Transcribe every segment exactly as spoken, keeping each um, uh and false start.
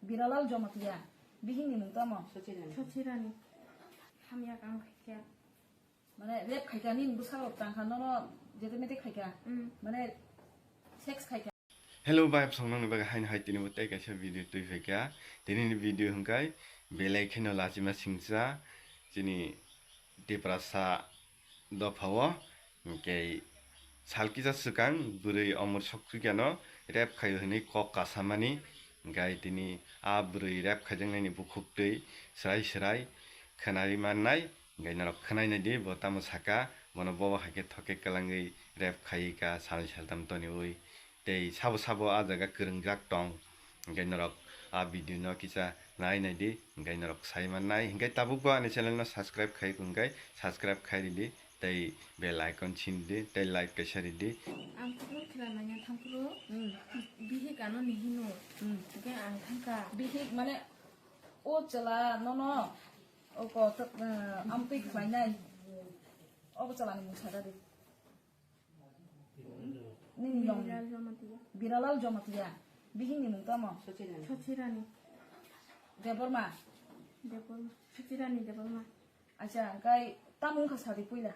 Biralal Jamatia. Bihikni mung tamo? Sochirani. Sochirani. Hamya kam khaikha. Mane rape khaikha, nini bwsarok tangkha nono, jete mete khaikha. Mm. Mane sex khaikha. Hello, bai, bwsong nangni bagwi haino hai tini bo tei kaisa video twi phaikha. Tini ni video hwnkhe belai kheno lachima singcha chini Tiprasa dophao, hwnkhe sal kisa swkang bwrwi omor soksukyano rape khaio hwnwi kok kasamani, hwnkhe tini a bwrwi rape khaijaknaini bukhuktwi swrai swrai khwnai mannai, hwnkhe norok khwnai naidi bo tamo saka, bono bobo hai khe thoke kwlangwi rape khaiwi ka salni saltam toniwi. Tei sabo sabo a jaga kwrwngjak tong, hwnkhe norok a video no kisa nai nai di, hwnkhe norok sai mannai, hwnkhe tabuk bo ani channel no subscribe khai hwnkhe subscribe khai ridi, tei bell icon sin di, tei like kaisa ridi. Ang kubui khela nanya thangphuru, hmm, bihik ano ni hino, hmm, hwnkhe ang thangka. Bihik mane o chwla nono o kotor, eh, amtwi khlainai, o chwla ni mung sada di. Nini yong? Biralal Jamatia. Biralal Jamatia. Bihikni mung tamo? Sochirani. Sochirani. Debbarma? Debbarma. Sochirani Debbarma. Acha, hwnkhe tamo wngkha sadi puila?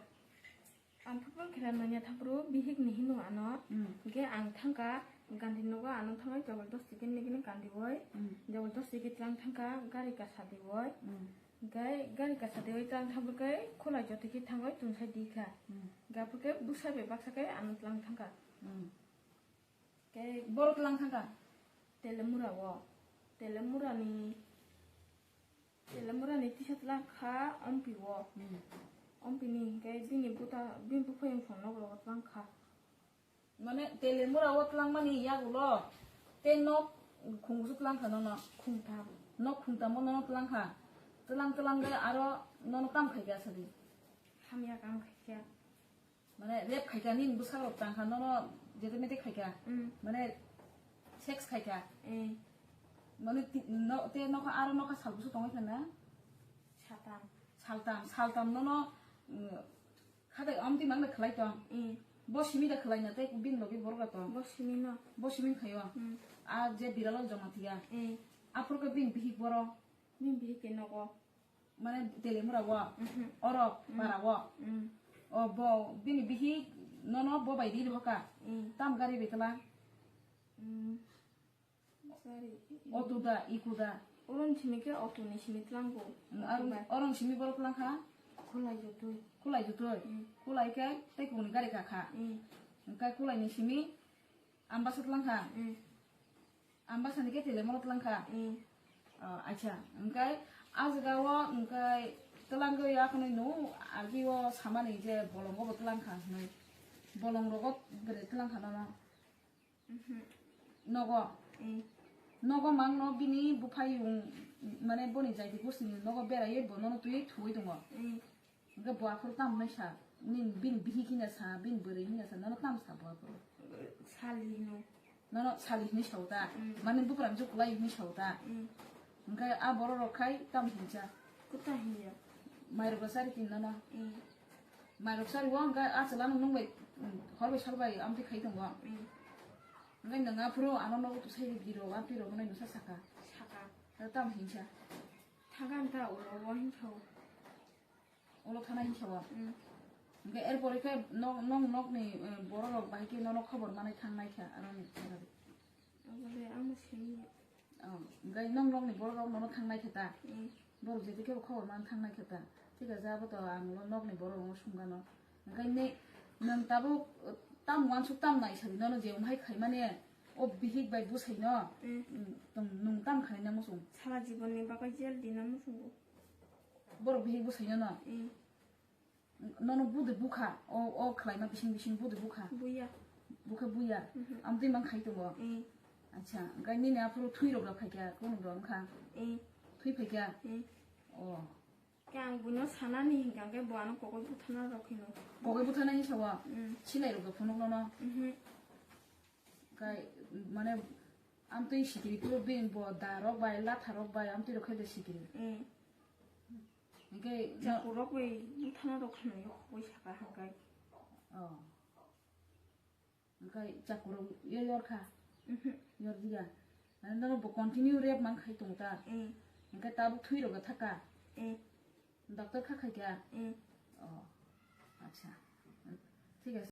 Ang phupul khera nanya thapru bihikni hino ano. Hmm. Hwnkhe ang thangka Gandhi nogo ano thangwi jabardasti khe nigini Gandhi oi. Hmm. Jabardasti khe tlang thangka gari kasa di oi. Hmm. Hwnkhe gari kasa di oi tlang thangkhe khulai jotoi khe thangwi tungsai di kha. Hmm. Hwnkhe aphuru khe bwsa bai baksa khe ano tlang thangkha. Hmm. Khe borok tlang thangkha? Telemura o. Telemura ni, Telemura ni tisa tlang kha Ompi o. Hmm. Ompi ni hwnkhe bini buta, bini buphang phang nok rogo tlang kha. Mane Telemura o twlangmani yagulo tei nok khungusu twlangkha nono? Khungtham. Nok khungtamo nono twlangkha. Twlang twlangde aro nono tam khaikha sadi? Hamya kam khaikha. Mane rape khaikha nini bwsarok tangkha nono, jete mete khaikha. Mm. Mane sex khaikha. Eh. Mane ti-, no, te nokha aro nokha salbusu tongwi khana? Saltam. Saltam, saltam nono, mm, Khatai amtwi mangda khlai tong. Mm. Bo simi da khlai na tei bini logi borok da tong. Bo simi no. Bo simi khaio. Mm. A je Biralal Jamatia. Mm. Aphuru khe bini bihik boro. Bini bihik ke nogo. Mane Telemura o. Mhm. Oro, mm, para o. Mm. O bo bini bihik nono bo bai ri rohoka. Mm. Tam gari bai tla. Mm. Sorry. Auto da, iko da. Oron simi khe auto ni simi tlango. Mm, aro, oron simi borok tlang kha? Khulai jotoi. Khulai jotoi? Mm. Khulai khe tei kuni gari ka kha? Mm. Hwnkhe khulai ni simi Ambasa tlang kha? Mm. Ambasa ni khe Telemura tlang kha? Mm. Oh, acha. Hwnkhe a jaga o hwnkhe twlangwi ya khwnwi no agi o samani je bolongo bo tlang kha hwnwi. Bolong rogo bwrwi tlang kha nono. Mhm. Nogo. Eh. Nogo mangno bini buphayung, mane boni jaiti gosini nogo beraiwi bo nono twiwi thuwi tongo. Eh. Hwnkhe bo aphuru tamo hwnwi sa, nini bini bihik hwnwi sa, bini bwrwi hwnwi sa, nono tamo sa bo aphuru? Sali hwnwi. Nono sali hwnwi sao ta? Mm. Mane buprang jukulai hwnwi sao ta? Mm. Hwnkhe a borok rok khai tamo hinsa? Kwta hinya. Mairok rw sari tin nono. Mm. Mairok sari o hwnkhe a chwla no nwng bai, mm, hor bai sal bai amtwi khai tongo. Mm. Hwnkhe nwng aphuru ano nogo to sai di rok, amtwi rok hwnwi nwsa saka. Saka. Tamo hinsa? Thagan ta ulo o hinsa o. Ulo thana hinsa o. Mm. Hwnkhe er pore khe nok, nok, nokni, eh, borok rok bai khe nono khobor manai thang nai kha aroni. Abole amo simi. Oh, hwnkhe nong nokni borok rok nono thang nai khe ta? Mm. Borok jeti khe bo khobor man thang nai khe ta? Thik ache, abo to ang ulo nokni borok rok no sung gano. Hwnkhe ne nwng tabuk, uh, tam uansuk tam nai sadi nono je wng hai khai mani o bihik bai bwsai no, mm, mm, tong nwng tam khai na muchung? Sara jibon ni bagwi jail di na muchungo. Borok bihik bwsai no no? Mm. Nono budi bukha, o, o khlaima bising bising budi bukha. Buya. Bukha buya. Mhm. Amtwi mang khai tongo. Eh. Acha, hwnkhe nini aphuru thwi rok rok phaikha, kunu rok wngkha? Eh. Thwi phaikha? Eh. Oh. Khe ang buino sanani hinkha khe bo ano kokoi buthana rok hino. Kokoi buthana hinsa o? Mm. Sinai rok rok phunuk nono? Mhm. Kai, mane, amtwi sikiri phuru bini bo da rok bai, latha rok bai, amtwi rok khai de sikiri. Eh. Hwnkhe no- Chakurok bai buthana rok khwnaio khogoi saka hwnkhe. Oh. Hwnkhe chakurok yo yor kha? Mhm. Yor diya. Mane nono bo continue rep man khai tong ta. Mm. Hingke tabuk thui rogo thaka. Mm. Doctor kha khai kya? Mm. Oh. Acha.